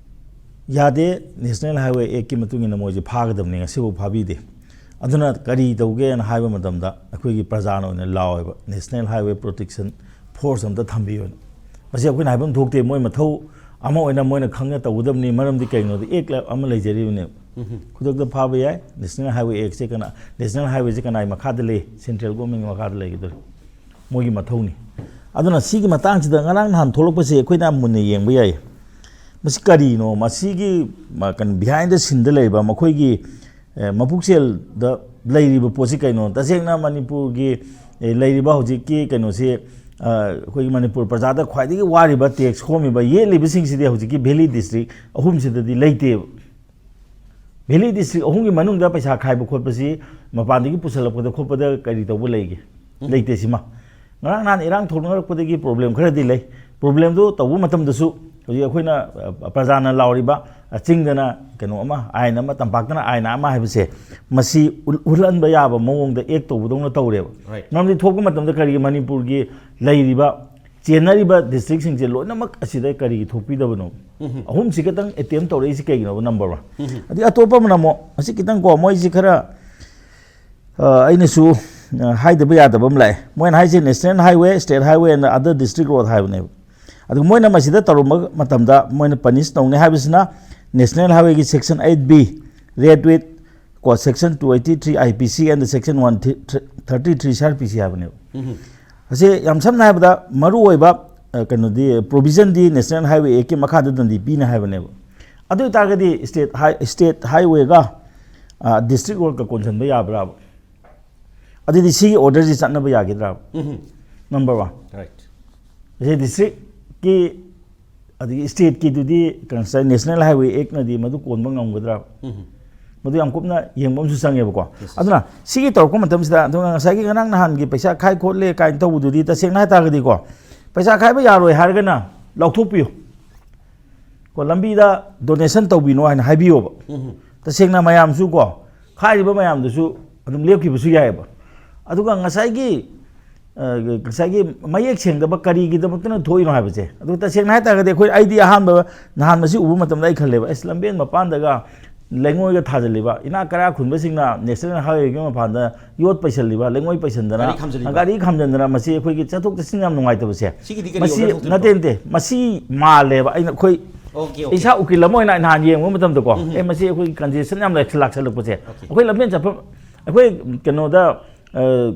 ꯌꯥꯗꯦ, ꯅꯦꯁꯅꯦꯜ ꯍꯥꯏꯋꯦ ꯑꯦꯛꯀꯤ ꯃꯇꯨꯡ ꯏꯟꯅ ꯃꯣꯏꯁꯦ ꯐꯥꯒꯗꯕꯅꯤ, ꯉꯁꯤꯐꯥꯎ ꯐꯥꯕꯤꯗꯦ꯫ ꯑꯗꯨꯅ ꯀꯔꯤ ꯇꯧꯒꯦꯅ ꯍꯥꯏꯕ ꯃꯇꯝꯗ ꯑꯩꯈꯣꯏꯒꯤ ꯄ꯭ꯔꯖꯥꯅ ꯑꯣꯏꯅ ꯂꯥꯎꯋꯦꯕ, ꯅꯦꯁꯅꯦꯜ ꯍꯥꯏꯋꯦ ꯄ꯭ꯔꯣꯇꯦꯛꯁꯟ ꯐꯣꯔꯁ ꯑꯝꯇ ꯊꯝꯕꯤꯌꯨꯅ꯫ ꯃꯁꯤ ꯑꯩꯈꯣꯏꯅ ꯍꯥꯏꯐꯝ ꯊꯣꯛꯇꯦ, ꯃꯣꯏ ꯃꯊꯧ ꯑꯃ ꯑꯣꯏꯅ ꯃꯣꯏꯅ ꯈꯪꯅ ꯇꯧꯒꯗꯕꯅꯤ, ꯃꯔꯝꯗꯤ ꯀꯩꯒꯤꯅꯣꯗ ꯑꯦꯛ ꯑꯃ ꯂꯩꯖꯔꯤꯕꯅꯦꯕ꯫ ꯎꯝ꯫ ꯈꯨꯗꯛꯇ ꯐꯥꯕ ꯌꯥꯏ꯫ ꯅꯦꯁꯅꯦꯜ ꯍꯥꯏꯋꯦ ꯑꯦꯛꯁꯦ ꯀꯅꯥ, ꯅꯦꯁꯅꯦꯜ ꯍꯥꯏꯋꯦꯁꯦ ꯀꯅꯥꯒꯤ ꯃꯈꯥꯗ ꯂꯩ? ꯁꯦꯟꯇ꯭ꯔꯦꯜ ꯒꯣꯔꯃꯦꯟꯒꯤ ꯃꯈꯥꯗ ꯂꯩꯒꯗꯣꯏꯅꯤ, ꯃꯣꯏꯒꯤ ꯃꯊꯧꯅꯤ꯫ ꯑꯗꯨꯅ ꯁꯤꯒꯤ ꯃꯇꯥꯡꯁꯤꯗ ꯉꯔꯥꯡ ꯅꯍꯥꯟ ꯊꯣꯛꯂꯛꯄꯁꯦ ꯑꯩꯈꯣꯏꯅ ꯌꯥꯝ ꯃꯨꯟꯅ ꯌꯦꯡꯕ ꯌꯥꯏ꯫ ꯃꯁꯤ ꯀꯔꯤꯅꯣ? ꯃꯁꯤꯒꯤ, ꯃ-, ꯀꯩꯅꯣ, ꯕꯤꯍꯥꯏꯟꯗ ꯁꯤꯟꯗ ꯂꯩꯔꯤꯕ ꯃꯈꯣꯏꯒꯤ, ꯑꯦ, ꯃꯄꯨꯛꯆꯦꯜꯗ ꯂꯩꯔꯤꯕ ꯄꯣꯠꯁꯤ ꯀꯩꯅꯣ? ꯇꯁꯦꯡꯅ ꯃꯅꯤꯄꯨꯔꯒꯤ, ꯑꯦ, ꯂꯩꯔꯤꯕ ꯍꯧꯖꯤꯛꯀꯤ ꯀꯩꯅꯣꯁꯤ, ꯑ, ꯑꯩꯈꯣꯏꯒꯤ ꯃꯅꯤꯄꯨꯔ ꯄ꯭ꯔꯖꯥꯗ ꯈ꯭ꯋꯥꯏꯗꯒꯤ ꯋꯥꯔꯤꯕ ꯇꯦꯛꯁ ꯈꯣꯝꯃꯤꯕ, ꯌꯦꯠꯂꯤꯕꯁꯤꯡꯁꯤꯗꯤ ꯍꯧꯖꯤꯛꯀꯤ ꯚꯦꯂꯤ ꯗꯤꯁꯇ꯭ꯔꯤꯛ ꯑꯍꯨꯝꯁꯤꯗꯗꯤ ꯂꯩꯇꯦꯕ꯫ ꯚꯦꯂꯤ ꯗꯤꯁꯇ꯭ꯔꯤꯛ ꯑꯍꯨꯝꯒꯤ ꯃꯅꯨꯡꯗ ꯄꯩꯁꯥ ꯈꯥꯏꯕ ꯈꯣꯠꯄꯁꯤ ꯃꯄꯥꯟꯗꯒꯤ ꯄꯨꯁꯜꯂꯛꯄꯗ ꯈꯣꯠꯄꯗ ꯀꯔꯤ ꯇꯧꯕ ꯂꯩꯒꯦ? ꯎꯝ꯫ ꯂꯩꯇꯦ ꯁꯤꯃ꯫ ꯉꯔꯥꯡ ꯅꯍꯥꯟ ꯏꯔꯥꯡ ꯊꯣꯛꯅꯔꯛꯄꯗꯒꯤ ꯄ꯭ꯔꯣꯕ꯭ꯂꯦꯝ ꯈꯔꯗꯤ ꯂꯩ꯫ ꯄ꯭ꯔꯣꯕ꯭ꯂꯦꯝꯗꯨ ꯇꯧꯕ ꯃꯇꯝꯗꯁꯨ ꯍꯧꯖꯤꯛ ꯑꯩꯈꯣꯏꯅ, ꯑ, ꯄ꯭ꯔꯖꯥꯅ ꯂꯥꯎꯔꯤꯕ, ꯑ, ꯆꯤꯡꯗꯅ ꯀꯩꯅꯣ ꯑꯃ, ꯑꯥꯏꯟ ꯑꯃ, ꯇꯝꯄꯥꯛꯇꯅ ꯑꯥꯏꯟ ꯑꯃ ꯍꯥꯏꯕꯁꯦ, ꯃꯁꯤ ꯎꯠ-, ꯎꯠꯍꯟꯕ ꯌꯥꯕ ꯃꯑꯣꯡꯗ ꯑꯦꯛ ꯇꯧꯕꯗꯧꯅ ꯇꯧꯔꯦꯕ꯫ Right. ꯃꯔꯝꯗꯤ ꯊꯣꯛꯄ ꯃꯇꯝꯗ ꯀꯔꯤꯒꯤ ꯃꯅꯤꯄꯨꯔꯒꯤ ꯂꯩꯔꯤꯕ, ꯆꯦꯟꯅꯔꯤꯕ ꯗꯤꯁꯇ꯭ꯔꯤꯛꯁꯤꯡꯁꯦ ꯂꯣꯏꯅꯃꯛ ꯑꯁꯤꯗ ꯀꯔꯤꯒꯤ ꯊꯣꯛꯄꯤꯗꯕꯅꯣ? ꯎꯝꯍꯨꯝ꯫ ꯑꯍꯨꯝꯁꯤ ꯈꯛꯇꯪ ꯑꯦꯇꯦꯝ ꯇꯧꯔꯛꯏꯁꯤ ꯀꯩꯒꯤꯅꯣꯕ? Number one. ꯎꯝꯍꯨꯝ꯫ ꯑꯗꯩ ꯑꯇꯣꯞꯄ ꯑꯃꯅ ꯑꯃꯨꯛ, ꯑꯁꯤ ꯈꯤꯇꯪ ꯀꯣ, ꯃꯣꯏꯁꯤ ꯈꯔ, ꯑ, ꯑꯩꯅꯁꯨ, ꯑ, ꯍꯥꯏꯗꯕ ꯌꯥꯗꯕ ꯑꯃ ꯂꯥꯛꯑꯦ꯫ ꯃꯣꯏꯅ ꯍꯥꯏꯁꯦ National Highway, State Highway and other district road ꯍꯥꯏꯕꯅꯦꯕ꯫ ꯑꯗꯨ ꯃꯣꯏꯅ ꯃꯁꯤꯗ ꯇꯧꯔꯝꯕ ꯃꯇꯝꯗ ꯃꯣꯏꯅ ꯄꯅꯤꯁ ꯇꯧꯅꯤ ꯍꯥꯏꯕꯁꯤꯅ National Highwayꯒꯤ Section eight B, red with, ꯀꯣ, Section two eighty three I P C and Section one thirty three C R P C ꯍꯥꯏꯕꯅꯦꯕ꯫ ꯎꯝꯍꯨꯝ꯫ ꯑꯁꯤ ꯌꯥꯝ ꯁꯝꯅ ꯍꯥꯏꯔꯕꯗ ꯃꯔꯨꯑꯣꯏꯕ, ꯑ, ꯀꯩꯅꯣꯗꯤ, ꯄ꯭ꯔꯣꯚꯤꯖꯟꯗꯤ National Highway Actꯀꯤ ꯃꯈꯥꯗ ꯗꯟꯗꯤ ꯄꯤꯅꯤ ꯍꯥꯏꯕꯅꯦꯕ꯫ ꯑꯗꯨ ꯑꯣꯏꯇꯥꯔꯒꯗꯤ state high-, state highwayꯒ, ꯑ, district roadꯀ ꯀꯣꯟꯁꯤꯟꯕ ꯌꯥꯕ꯭ꯔꯥꯕ? ꯑꯗꯨꯗꯤ ꯁꯤꯒꯤ ꯑꯣꯔꯗꯔꯁꯤ ꯆꯠꯅꯕ ꯌꯥꯒꯗ꯭ꯔꯥꯕ? ꯎꯝꯍꯨꯝ꯫ Number one꯫ Right꯫ ꯉꯁꯥꯏ ꯗꯤꯁꯇ꯭ꯔꯤꯛꯀꯤ, ꯑꯗꯒꯤ ꯁ꯭ꯇꯦꯠꯀꯤꯗꯨꯗꯤ ꯀꯩꯅꯣ ꯉꯁꯥꯏ National Highway Actꯅꯗꯤ ꯃꯗꯨ ꯀꯣꯟꯕ ꯉꯝꯒꯗ꯭ꯔꯥ? ꯎꯝ꯫ ꯃꯗꯨ ꯌꯥꯝ ꯀꯨꯞꯅ ꯌꯦꯡꯕ ꯑꯃꯁꯨ ꯆꯪꯉꯦꯕꯀꯣ꯫ Yes, yes꯫ ꯑꯗꯨꯅ ꯁꯤꯒꯤ ꯇꯧꯔꯛꯄ ꯃꯇꯝꯁꯤꯗ, ꯑꯗꯨꯒ ꯉꯁꯥꯏꯒꯤ ꯉꯔꯥꯡ ꯅꯍꯥꯟꯒꯤ ꯄꯩꯁꯥ ꯈꯥꯏ ꯈꯣꯠꯂꯦ ꯀꯥꯏꯅ ꯇꯧꯕꯗꯨꯗꯤ, ꯇꯁꯦꯡꯅ ꯍꯥꯏꯇꯥꯔꯒꯗꯤꯀꯣ, ꯄꯩꯁꯥ ꯈꯥꯏꯕ ꯌꯥꯔꯣꯏ ꯍꯥꯏꯔꯒꯅ ꯂꯧꯊꯣꯛꯄꯤꯌꯨ꯫ ꯀꯣ, ꯂꯝꯕꯤꯗ donation ꯇꯧꯕꯤꯅꯣ ꯍꯥꯏꯅ ꯍꯥꯏꯕꯤꯌꯣꯕ꯫ ꯎꯝ꯫ ꯇꯁꯦꯡꯅ ꯃꯌꯥꯝꯁꯨ ꯀꯣ, ꯈꯥꯏꯔꯤꯕ ꯃꯌꯥꯝꯗꯨꯁꯨ ꯑꯗꯨꯝ ꯂꯦꯞꯈꯤꯕꯁꯨ ꯌꯥꯏꯑꯕ꯫ ꯑꯗꯨꯒ ꯉꯁꯥꯏꯒꯤ, ꯑ, ꯉꯁꯥꯏꯒꯤ ꯃꯌꯦꯛ ꯁꯦꯡꯗꯕ ꯀꯔꯤꯒꯤꯗꯃꯛꯇꯅ ꯊꯣꯛꯏꯅꯣ ꯍꯥꯏꯕꯁꯦ, ꯑꯗꯨ ꯇꯁꯦꯡꯅ ꯍꯥꯏꯇꯥꯔꯒꯗꯤ ꯑꯩꯈꯣꯏ, ꯑꯩꯗꯤ ꯑꯍꯥꯟꯕ ꯅꯍꯥꯟ ꯃꯁꯤ ꯎꯕ ꯃꯇꯝꯗ ꯑꯩ ꯈꯜꯂꯦꯕ, "ꯑꯁ, ꯂꯝꯕꯦꯟ ꯃꯄꯥꯟꯗꯒ ꯂꯩꯉꯣꯏꯒ ꯊꯥꯖꯤꯜꯂꯤꯕ, ꯏꯅꯥꯛ ꯀꯩꯔꯥꯛ ꯈꯨꯟꯕꯁꯤꯡꯅ National Highwayꯒꯤ ꯃꯄꯥꯟꯗ ꯌꯣꯠ ꯄꯩꯁꯤꯜꯂꯤꯕ, ꯂꯩꯉꯣꯏ ꯄꯩꯁꯤꯟꯗꯅ, ꯒꯥꯔꯤ ꯈꯥꯝꯖꯤꯜꯂꯤꯕ꯫ ꯒꯥꯔꯤ ꯈꯥꯝꯖꯤꯟꯗꯅ, ꯃꯁꯤ ꯑꯩꯈꯣꯏꯒꯤ ꯆꯠꯊꯣꯛ ꯆꯠꯁꯤꯟ ꯌꯥꯝ ꯅꯨꯡꯉꯥꯏꯇꯕꯁꯦ"꯫ ꯁꯤꯒꯤꯗꯤ ꯀꯔꯤ ꯃꯁꯤ ꯑꯣꯏꯔ ꯊꯣꯛꯇꯣꯏꯅꯣ? ꯅꯠꯇꯦ, ꯅꯠꯇꯦ, ꯃꯁꯤ ꯃꯥꯜꯂꯦꯕ꯫ ꯑꯩꯅ, ꯑꯩꯈꯣꯏ ꯑꯣꯀꯦ, ꯑꯣꯀꯦ꯫ ꯏꯁꯥ ꯎꯀꯤꯜ ꯑꯃ ꯑꯣꯏꯅ ꯅꯍꯥꯟ ꯌꯦꯡꯕ ꯃꯇꯝꯗꯀꯣ, ꯎꯝ꯫ "ꯑꯦ, ꯃꯁꯤ ꯑꯩꯈꯣꯏꯒꯤ congestion ꯌꯥꯝ ꯂꯥꯛꯁꯜꯂꯛꯄꯁꯦ"꯫ ꯑꯣꯀꯦ꯫ ꯑꯩꯈꯣꯏ ꯂꯝꯕꯦꯟ ꯆꯠꯐꯝ, ꯑꯩꯈꯣꯏ ꯀꯩꯅꯣꯗ, ꯑ,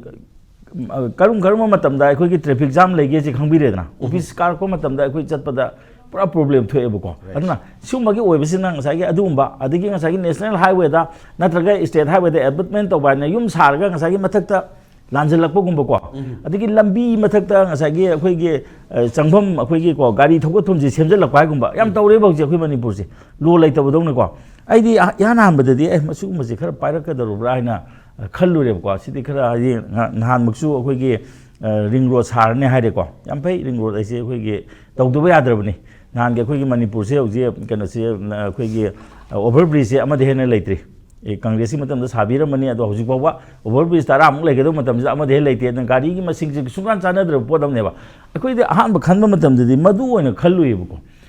ꯀꯔꯝ ꯀꯔꯝꯕ ꯃꯇꯝꯗ ꯑꯩꯈꯣꯏꯒꯤ traffic jam ꯂꯩꯒꯦꯁꯦ ꯈꯪꯕꯤꯔꯦꯗꯅ꯫ ꯎꯝ꯫ Office ꯀꯥꯔꯛꯄ ꯃꯇꯝꯗ ꯑꯩꯈꯣꯏ ꯆꯠꯄꯗ ꯄꯨꯔꯥ problem ꯊꯣꯛꯑꯦꯕꯀꯣ꯫ Right꯫ ꯑꯗꯨꯅ ꯁꯤꯒꯨꯝꯕꯒꯤ ꯑꯣꯏꯕꯁꯤꯅ ꯉꯁꯥꯏꯒꯤ ꯑꯗꯨꯒꯨꯝꯕ, ꯑꯗꯒꯤ ꯉꯁꯥꯏꯒꯤ National Highwayꯗ ꯅꯠꯇ꯭ꯔꯒ State Highwayꯗ abutment ꯇꯧꯕ ꯍꯥꯏꯅ ꯌꯨꯝ ꯁꯥꯔꯒ ꯉꯁꯥꯏꯒꯤ ꯃꯊꯛꯇ ꯂꯥꯟꯖꯜꯂꯛꯄꯒꯨꯝꯕꯀꯣ꯫ ꯎꯝ꯫ ꯑꯗꯒꯤ ꯂꯝꯕꯤ ꯃꯊꯛꯇ ꯉꯁꯥꯏꯒꯤ ꯑꯩꯈꯣꯏꯒꯤ, ꯑ, ꯆꯪꯐꯝ, ꯑꯩꯈꯣꯏꯒꯤꯀꯣ, ꯒꯥꯔꯤ ꯊꯧꯒꯠꯐꯝꯁꯦ ꯁꯦꯝꯖꯤꯜꯂꯛꯄ ꯍꯥꯏꯒꯨꯝꯕ ꯌꯥꯝ ꯎꯝ꯫ ꯇꯧꯔꯦꯕ ꯍꯧꯖꯤꯛ ꯑꯩꯈꯣꯏ ꯃꯅꯤꯄꯨꯔꯁꯦ꯫ Law ꯂꯩꯇꯕꯗꯧꯅꯀꯣ꯫ ꯑꯩꯗꯤ ꯑꯍ-, ꯏꯍꯥꯟ ꯍꯥꯟꯕꯗꯗꯤ, "ꯑꯦ, ꯃꯁꯤꯒꯨꯝꯕꯁꯦ ꯈꯔ ꯄꯥꯏꯔꯛꯀꯗꯧꯔꯕ꯭ꯔꯥ?" ꯍꯥꯏꯅ, ꯑ, ꯈꯜꯂꯨꯔꯦꯕꯀꯣ꯫ ꯁꯤꯗꯤ ꯈꯔ ꯍꯌꯦꯡ ꯉ-, ꯅꯍꯥꯟꯃꯛꯁꯨ ꯑꯩꯈꯣꯏꯒꯤ, ꯑ, ring road ꯁꯥꯔꯅꯤ ꯍꯥꯏꯔꯦꯀꯣ꯫ ꯌꯥꯝ ꯐꯩ, ring road ꯍꯥꯏꯁꯦ ꯑꯩꯈꯣꯏꯒꯤ ꯇꯧꯗꯕ ꯌꯥꯗ꯭ꯔꯕꯅꯤ꯫ ꯅꯍꯥꯟꯒꯤ ꯑꯩꯈꯣꯏꯒꯤ ꯃꯅꯤꯄꯨꯔꯁꯦ ꯍꯧꯖꯤꯛ ꯀꯩꯅꯣꯁꯦ, ꯑꯩꯈꯣꯏꯒꯤ ꯑꯣꯚꯔ ꯕ꯭ꯔꯤꯖꯁꯦ ꯑꯃꯗ ꯍꯦꯟꯅ ꯂꯩꯇ꯭ꯔꯤ꯫ ꯑꯦ, ꯀꯪꯒ꯭ꯔꯦꯁꯀꯤ ꯃꯇꯝꯗ ꯁꯥꯕꯤꯔꯝꯕꯅꯤ, ꯑꯗꯣ ꯍꯧꯖꯤꯛ ꯐꯥꯎꯕ ꯑꯣꯚꯔ ꯕ꯭ꯔꯤꯖ ꯇꯔꯥꯃꯨꯛ ꯂꯩꯒꯗꯧꯕ ꯃꯇꯝꯁꯤꯗ ꯑꯃꯗ ꯍꯦꯟꯅ ꯂꯩꯇꯦ꯫ ꯑꯗꯨꯅ ꯒꯥꯔꯤꯒꯤ ꯃꯁꯤꯡꯁꯦ ꯁꯨꯡꯆꯥꯟ ꯆꯥꯟꯅꯗ꯭ꯔꯕ ꯄꯣꯠ ꯑꯃꯅꯦꯕ꯫ ꯑꯩꯈꯣꯏꯗꯤ ꯑꯍꯥꯟꯕ ꯈꯟꯕ ꯃꯇꯝꯗꯗꯤ ꯃꯗꯨ ꯑꯣꯏꯅ ꯈꯜꯂꯨꯏꯕꯀꯣ꯫